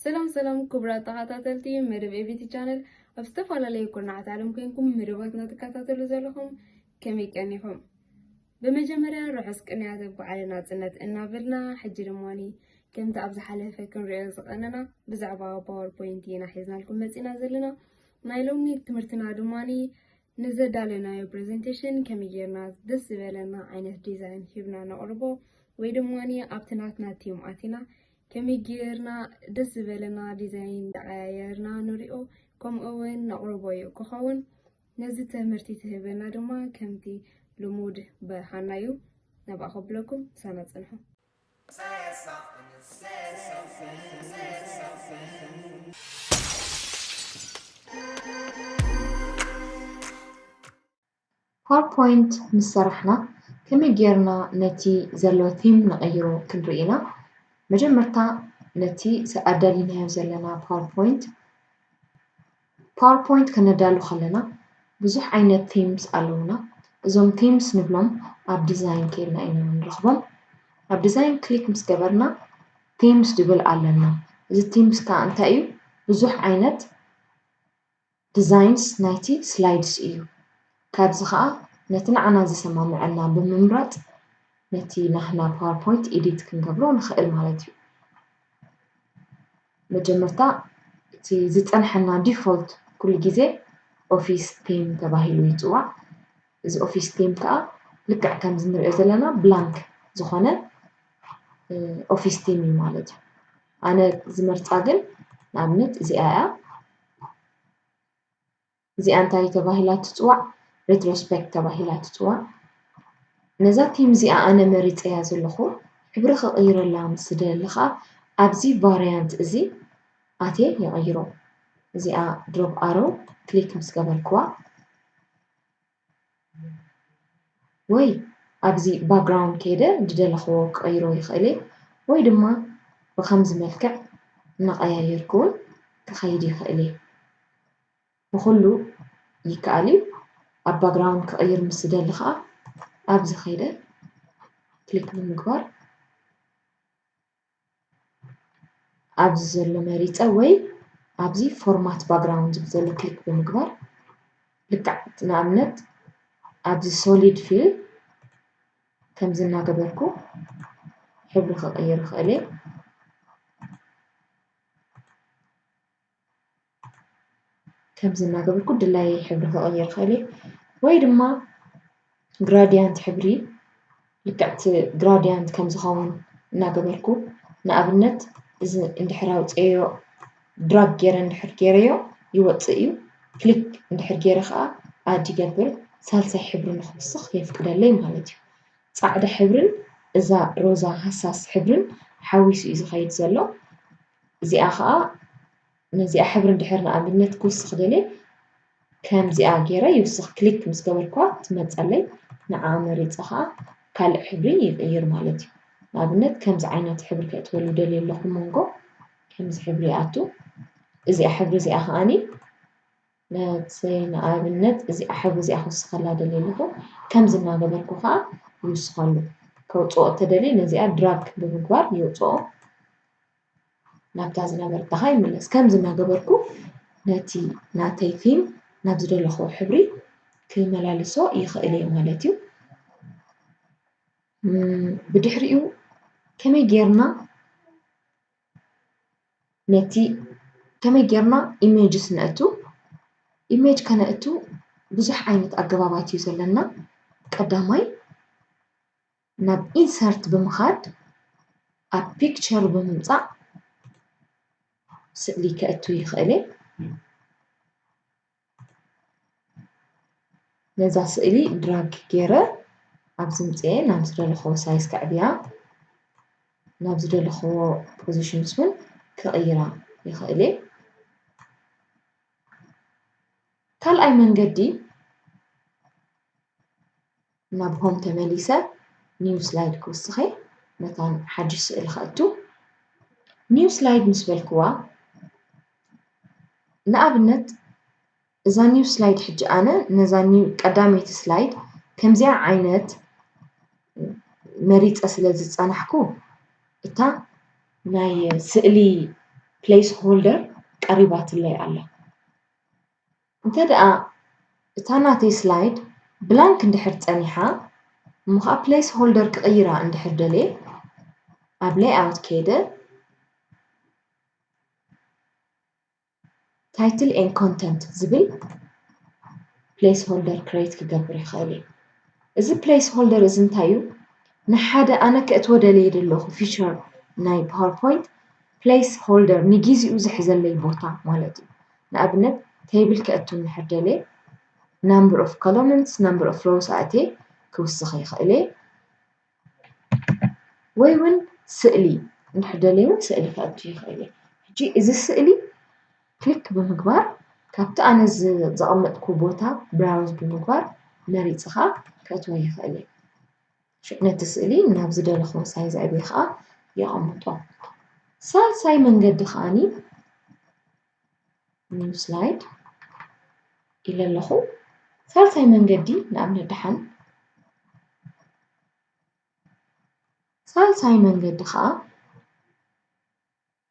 ሰላም ሰላም ክቡራት ተኸታተልቲ መደብ ኤ ቢ ቲ ቻነል፣ ኣብ ዝተፈላለዩ ኩርናዓት ዓለም ኮይንኩም መደባትና ትከታተሉ ዘለኹም ከመይ ቀኒኹም? ብመጀመርያ ርሑስ ቅንያት በዓል ናጽነት እናበልና፣ ሕጂ ድማኒ ከምቲ ኣብ ዝሓለፈ ክንሪኦ ዝቐነና ብዛዕባ ፓወር ፖይንት ኢና ሒዝናልኩም መጺና ዘለና። ናይ ሎሚ ትምህርትና ድማኒ ንዘዳለናዮ ፕሬዘንቴሽን ከመይ ጌርና ደስ ዝበለና ዓይነት ዲዛይን ሂብና ነቕርቦ፣ ወይ ድማኒ ኣብቲ ናትና ቲም ኣቲና ከመይ ጌርና ደስ ዝበለና ዲዛይን እንዳቐያየርና ንሪኦ፣ ከምኡ እውን ነቕርቦ እዩ ክኸውን። ነዚ ትምህርቲ ትህበና ድማ ከምቲ ልሙድ ብሃና እዩ። ናብኣ ከብለኩም፣ ምሳና ጽንሑ። ፓወርፖይንት ምስ ሰራሕና ከመይ ጌርና ነቲ ዘሎ ቲም ንቐይሮ ክንርኢ ኢና። መጀመርታ ነቲ ኣዳሊናዮ ዘለና ፓወርፖይንት ፓወርፖይንት ከነዳሉ ከለና ብዙሕ ዓይነት ቲምስ ኣለዉና። እዞም ቲምስ ንብሎም ኣብ ዲዛይን ከይድና ኢና ንረኽቦም። ኣብ ዲዛይን ክሊክ ምስ ገበርና ቲምስ ዝብል ኣለና። እዚ ቲምስ ከዓ እንታይ እዩ? ብዙሕ ዓይነት ዲዛይንስ ናይቲ ስላይድስ እዩ። ካብዚ ከዓ ነቲ ንዓና ዝሰማምዐና ብምምራፅ ነቲ ናህና ፓወርፖይንት ኤዲት ክንገብሮ ንኽእል ማለት እዩ። መጀመርታ እቲ ዝፀንሐና ዲፎልት ኩሉ ግዜ ኦፊስ ቲም ተባሂሉ ይፅዋዕ። እዚ ኦፊስ ቲም ከዓ ልክዕ ከምዚ ንሪኦ ዘለና ብላንክ ዝኾነ ኦፊስ ቲም እዩ ማለት እዩ። ኣነ ዝመርፃ ግን ንኣብነት እዚኣ እያ። እዚኣ እንታይ ተባሂላ ትፅዋዕ? ሬትሮስፔክት ተባሂላ ትፅዋዕ። ነዛ ቲም እዚኣ ኣነ መሪፀያ ዘለኹ ሕብሪ ክቕይረላ ምስ ዝደሊ ከዓ ኣብዚ ቫርያንት እዚ ኣትየ ይቕይሮ። እዚኣ ድሮፕ ኣሮ ክሊክ ምስ ገበርክዋ ወይ ኣብዚ ባክግራውንድ ከይደ ዝደለኽዎ ክቕይሮ ይኽእል እየ ወይ ድማ ብኸምዚ መልክዕ እናቐያየርኩ እውን ክኸይድ ይኽእል እየ። ብኹሉ ይከኣል እዩ። ኣብ ባክግራውንድ ክቕይር ምስ ዝደሊ ከዓ ኣብዚ ከይደ ክሊክ ብምግባር ኣብዚ ዘሎ መሪፀ ወይ ኣብዚ ፎርማት ባክግራውንድ ዝብል ዘሎ ክሊክ ብምግባር ልክዕ ንኣብነት ኣብዚ ሶሊድ ፊል ከምዚ እናገበርኩ ሕብሪ ክቕይር ይኽእል እየ። ከምዚ እናገበርኩ ድላየይ ሕብሪ ክቕይር ይኽእል እየ ወይ ድማ ግራዲያንት ሕብሪ ልክዕ እቲ ግራዲያንት ከም ዝኸውን እናገበርኩ ንኣብነት እዚ እንድሕር ኣውፅኤዮ ድራግ ገይረ እንድሕር ገይረዮ ይወፅእ እዩ። ክሊክ እንድሕር ገይረ ከዓ ኣድ ይገብር ሳልሳይ ሕብሪ ንክውስኽ የፍቅደለይ ማለት እዩ። ፃዕዳ ሕብርን እዛ ሮዛ ሃሳስ ሕብርን ሓዊሱ እዩ ዝኸይድ ዘሎ። እዚኣ ከዓ ነዚኣ ሕብሪ እንድሕር ንኣብነት ክውስኽ ደልየ ከምዚኣ ገይረ ይውስኽ። ክሊክ ምስ ገበርኳ ትመፀለይ። ንዓ መሪፀ ከዓ ካልእ ሕብሪ ይቕይር ማለት እዩ። ንኣብነት ከምዚ ዓይነት ሕብሪ ከእትወሉ ደልየ ኣለኹ መንጎ ከምዚ ሕብሪ ይኣቱ። እዚኣ ሕብሪ እዚኣ ከዓኒ ነቲ ንኣብነት እዚኣ ሕብሪ እዚኣ ክውስኸላ ደልየ ኣለኹ። ከምዚ እናገበርኩ ከዓ ይውስኸሉ። ከውፅኦ እተደልየ ነዚኣ ድራግ ብምግባር የውፅኦ። ናብታ ዝነበረታ ከዓ ይምለስ። ከምዚ እናገበርኩ ነቲ ናተይ ቲም ናብ ዝደለኽዎ ሕብሪ ክመላልሶ ይኽእል እየ ማለት እዩ። ብድሕሪኡ ከመይ ጌርና ነቲ ከመይ ጌርና ኢሜጅስ ነእቱ? ኢሜጅ ከነእቱ ብዙሕ ዓይነት ኣገባባት እዩ ዘለና። ቀዳማይ ናብ ኢንሰርት ብምኻድ ኣብ ፒክቸር ብምምፃእ ስእሊ ከእቱ ይኽእል እየ። ነዛ ስእሊ ድራግ ገይረ ኣብዚ ምፅኤ ናብ ዝደለኽዎ ሳይዝ ከዕብያ ናብ ዝደለኽዎ ፖዚሽንስ እውን ክቕይራ ይኽእል እየ። ካልኣይ መንገዲ ናብ ሆም ተመሊሰ ኒው ስላይድ ክውስኸ መታን ሓድሽ ስእሊ ከእቱ። ኒው ስላይድ ምስ በልክዋ ንኣብነት እዛ new slide ሕጂ ኣነ ነዛ new ቀዳመይቲ slide ከምዚኣ ዓይነት መሪጸ ስለ ዝጸናሕኩ እታ ናይ ስእሊ place holder ቀሪባትለይ ኣላ። እንተ ደኣ እታ ናተይ slide blank እንድሕር ጸኒሓ፣ እሞ ኸዓ place holder ክቕይራ እንድሕር ደልየ ኣብ layout ከይደ title and content ዝብል place holder create ክገብር ይኽእል እየ። እዚ place holder እዚ እንታይ እዩ? ንሓደ ኣነ ከእትዎ ደልየ ዘለኹ feature ናይ PowerPoint place holder ንጊዜኡ ዝሕዘለይ ቦታ ማለት እዩ። ንኣብነት table ከእቱ እንድሕር ደልየ number of columns፣ number of rows ኣእትየ ክውስኽ ይኽእል እየ። ወይ እውን ስእሊ እንድሕር ደልየ እውን ስእሊ ከእቱ ይኽእል እየ። ሕጂ እዚ ስእሊ click ብምግባር ካብቲ ኣነ ዝ- ዘቐመጥኩ ቦታ browse ብምግባር መሪጸ ከዓ ከእትዎ ይኽእል እየ። ሽዑ ነቲ ስእሊ ናብ ዝደለኹዎ size ኣዕብየ ከዓ የቐምጦ። ሳልሳይ መንገዲ ከዓኒ new slide ኢለ ኣለኹ። ሳልሳይ መንገዲ ንኣብነት ደሓን ሳልሳይ መንገዲ ከዓ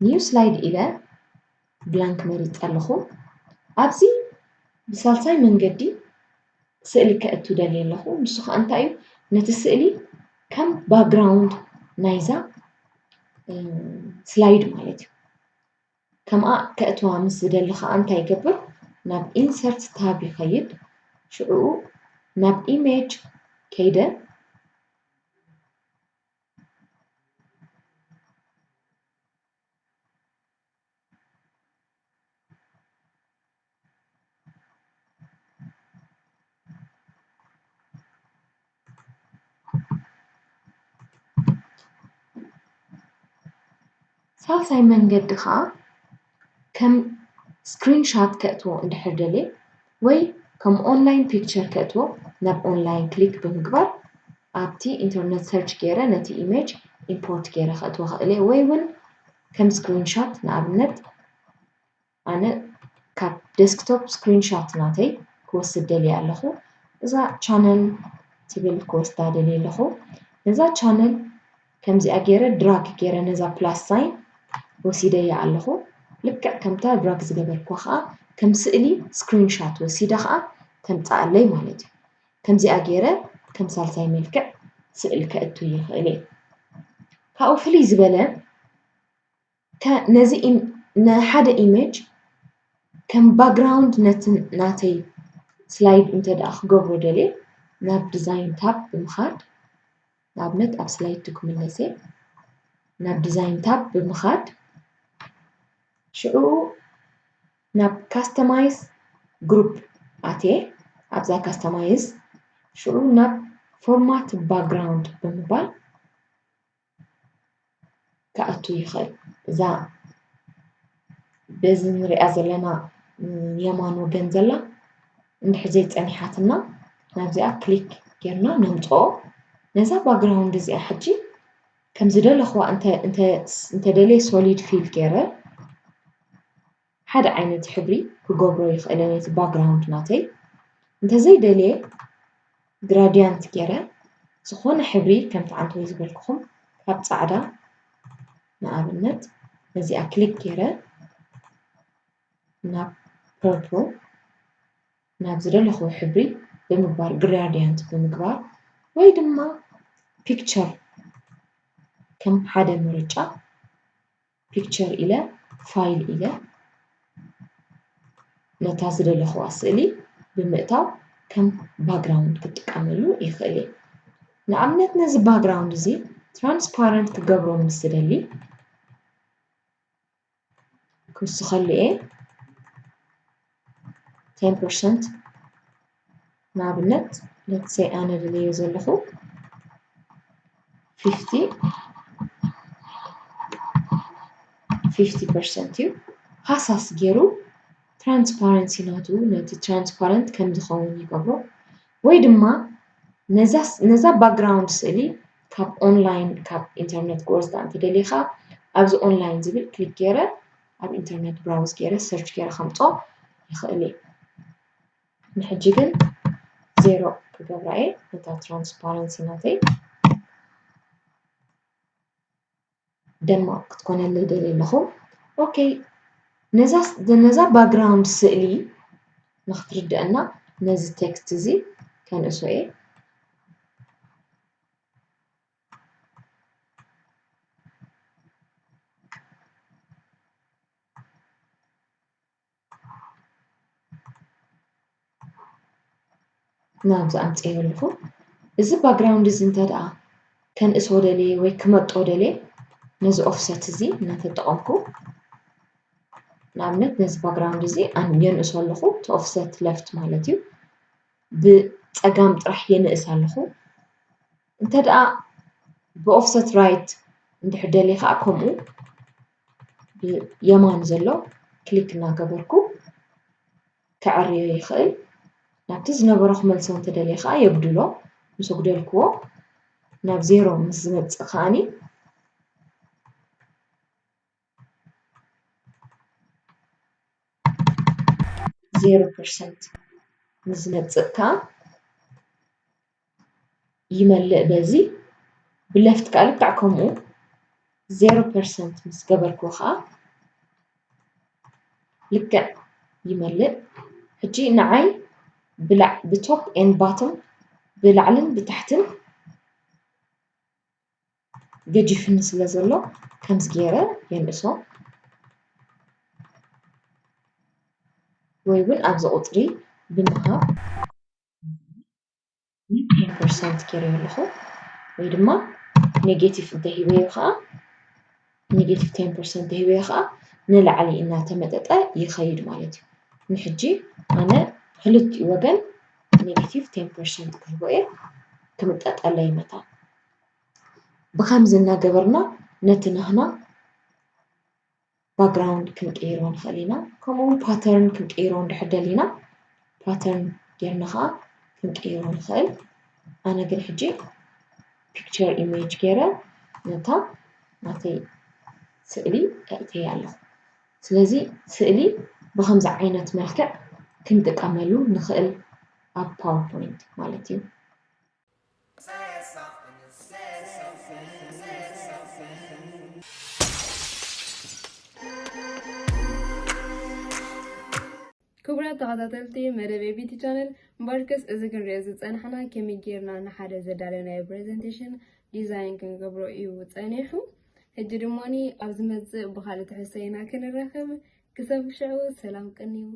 new slide ኢለ blank መሪጸ ኣለኹ። ኣብዚ ብሳልሳይ መንገዲ ስእሊ ከእቱ ደልየ ኣለኹ። ንሱ ከዓ እንታይ እዩ? ነቲ ስእሊ ከም background ናይዛ slide ማለት እዩ። ከምኣ ከእትዋ ምስ ዝደሊ ከዓ እንታይ ይገብር? ናብ insert tab ይኸይድ። ሽዑ ናብ image ከይደ ሳልሳይ መንገዲ ከዓ ከም screenshot ከእትዎ እንድሕር ደልየ ወይ ከም online picture ከእትዎ ናብ online click ብምግባር ኣብቲ internet search ገይረ ነቲ image import ገይረ ከእትዎ ክእል እየ። ወይ እውን ከም screenshot ንኣብነት ኣነ ካብ desktop screenshot ናተይ ክወስድ ደልየ ኣለኹ። እዛ channel ትብል ክወስዳ ደልየ ኣለኹ። ነዛ channel ከምዚኣ ገይረ drag ገይረ ነዛ plus sign ወሲደያ ኣለኹ። ልክዕ ከምታ drag ዝገበርኩዋ ከዓ ከም ስእሊ screenshot ወሲደ ከዓ ተምፅኣለይ ማለት እዩ። ከምዚኣ ገይረ ከም ሳልሳይ መልክዕ ስእሊ ከእቱ ይኽእል እየ። ካብኡ ፍልይ ዝበለ ከ- ነዚ ኢም- ንሓደ image ከም background ነቲ ናተይ slide እንተ ደኣ ክገብሮ ደልየ ናብ design tab ብምኻድ ንኣብነት ኣብ slide two ክምለስ እየ ናብ design tab ብምኻድ ሽዑ ናብ customize group ኣትየ ኣብዛ customize ሽዑ ናብ format background ብምባል ክኣቱ ይኽእል። እዛ በዚ ንሪኣ ዘለና የማን ወገን ዘላ እንድሕር ዘይፀኒሓትና ናብዚኣ ክሊክ ጌርና ነምፅኦ። ነዛ ባክግራውንድ እዚኣ ሕጂ ከም ዝደለኽዋ እንተ- እንተ- እንተደልየ ሶሊድ ፊል ገይረ ሓደ ዓይነት ሕብሪ ክገብሮ ይኽእል ነቲ ባክግራውንድ ናተይ። እንተዘይደልየ ግራዲያንት ገይረ ዝኾነ ሕብሪ ከምቲ ዓንተወይ ዝበልኩኹም ካብ ፃዕዳ ንኣብነት ነዚኣ ክሊክ ገይረ ናብ ፐርፕል ናብ ዝደለኹዎ ሕብሪ ብምግባር ግራዲያንት ብምግባር ወይ ድማ ፒክቸር ከም ሓደ ምርጫ ፒክቸር ኢለ ፋይል ኢለ ነታ ዝደለኽዋ ስእሊ ብምእታው ከም ባክግራውንድ ክጥቀመሉ ይኽእል እየ። ንኣብነት ነዚ ባክግራውንድ እዚ ትራንስፓረንት ክገብሮ ምስ ዝደሊ ክውስኸሉ እየ። ten percent ንኣብነት let's say ኣነ ደልዮ ዘለኹ fifty fifty percent እዩ። ሃሳስ ገይሩ ትራንስፓረንሲ ናቱ ነቲ ትራንስፓረንት ከም ዝኸውን ይገብሮ። ወይ ድማ ነዛ ነዛ ባክግራውንድ ስእሊ ካብ ኦንላይን ካብ ኢንተርኔት ክወስዳ እንተደሊኻ ኣብዚ ኦንላይን ዝብል ክሊክ ገይረ ኣብ ኢንተርኔት ብራውዝ ገይረ ሰርች ገይረ ከምፅኦ ይኽእል እየ። ንሕጂ ግን ዜሮ ክገብራ እየ። ነታ ትራንስፓረንሲ ናተይ ደማቕ ክትኮነለይ ደልየ ኣለኹ። ኦኬ፣ ነዛ ነዛ ባክግራውንድ ስእሊ ንክትርድአና ነዚ ቴክስት እዚ ከንእሶ እየ። ናብዚ ኣምፅኤ ኣለኹ። እዚ ባክግራውንድ እዚ እንተ ደኣ ከንእሶ ደልየ ወይ ክመጦ ደልየ ነዚ ኦፍሰት እዚ እናተጠቐምኩ ንኣብነት ነዚ ባክግራውንድ እዚ ኣን- የንእሶ ኣለኹ። እቲ ኦፍሰት ለፍት ማለት እዩ። ብፀጋም ጥራሕ የንእስ ኣለኹ። እንተ ደኣ ብኦፍሰት ራይት እንድሕር ደልየ ከዓ ከምኡ ብየማን ዘሎ ክሊክ እናገበርኩ ከዐርዮ ይኽእል። ናብቲ ዝነበሮ ክመልሶ እንተደልየ ከዓ የጉድሎ። ምስ ኣጉደልክዎ ናብ ዜሮ ምስ ዝመፅእ ከዓኒ ዜሮ ፐርሰንት ምስ ዝመፅእ ከዓ ይመልእ። በዚ ብለፍት ከዓ ልክዕ ከምኡ ዜሮ ፐርሰንት ምስ ገበርክዎ ከዓ ልክዕ ይመልእ። ሕጂ ንዓይ ብላዕ ብቶፕ ኤን ባቶም ብላዕልን ብታሕትን ገጂፍኒ ስለ ዘሎ ከምዚ ገይረ የንእሶ ወይ እውን ኣብዚ ቁፅሪ ብምሃብ ቴን ፐርሰንት ገይረዮ ኣለኹ ወይ ድማ ኔጌቲቭ እንተሂበዮ ከዓ ኔጌቲቭ ቴን ፐርሰንት ተሂበዮ ከዓ ንላዕሊ እናተመጠጠ ይኸይድ ማለት እዩ። ንሕጂ ኣነ ክልቲኡ ወገን ኔጌቲቭ ቴን ፐርሰንት ክህቦ እየ ክምጠጠለይ መታን። ብኸምዚ እናገበርና ነቲ ናህና ባክግራውንድ ክንቅይሮ ንኽእል ኢና። ከምኡ እውን ፓተርን ክንቅይሮ እንድሕር ደሊና ፓተርን ጌርና ከዓ ክንቅይሮ ንኽእል። ኣነ ግን ሕጂ ፒክቸር ኢሜጅ ገይረ ነታ ናተይ ስእሊ ኣእተያ ኣለኹ። ስለዚ ስእሊ ብኸምዚ ዓይነት መልክዕ ክንጥቀመሉ ንኽእል ኣብ ፓወርፖይንት ማለት እዩ። ክቡራት ተኸታተልቲ መደብ ኤቢቲ ቻነል፣ እምበርከስ እዚ ክንሪኦ ዝጸናሕና ከመይ ጌርና ንሓደ ዘዳለናዮ ፕሬዘንቴሽን ዲዛይን ክንገብሮ እዩ ጸኒሑ። ሕጂ ድማኒ ኣብ ዝመጽእ ብኻልእ ትሕዝቶ ኢና ክንራኸብ። ክሳብ ሽዑ ሰላም ቀንዩ።